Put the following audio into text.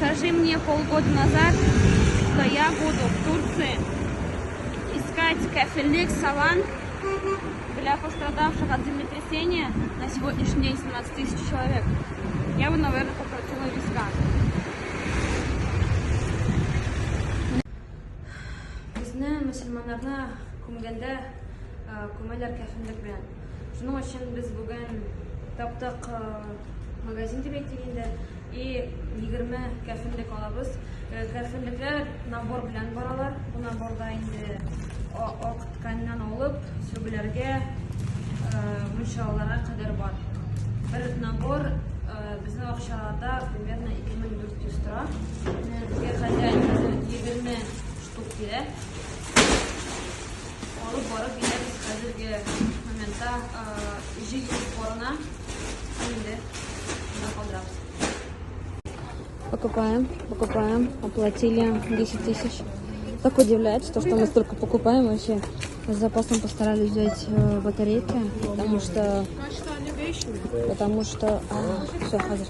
Скажи мне полгода назад, что я буду в Турции искать кәфенлек салам для пострадавших от землетрясения, на сегодняшний день 17 тысяч человек, я бы, наверное, покрутила виска. Безне, мөселманнарны, күмгәндә күмәләр кәфенлек белән. Шуның өчен без бүген таптык магазин дип әйтик инде. И 20 кәфенлек алабыз. Кәфенлекләр набор белән баралар. Бу наборда инде ак тканьнан алып, сөлгеләргә, мунчаларга кадәр бар. Бер набор безнең акчаларда примерно 2400 тора. Менә безгә хозяин хәзер 20 штук бирә. Алып барып бирәбез хәзерге моментта җыю сборына. Һәм инде монда калдырабыз. Покупаем, покупаем, оплатили 10 тысяч. Так удивляется, то, что мы столько покупаем вообще. С запасом постарались взять батарейки, потому что. Потому что. Все, хәзер.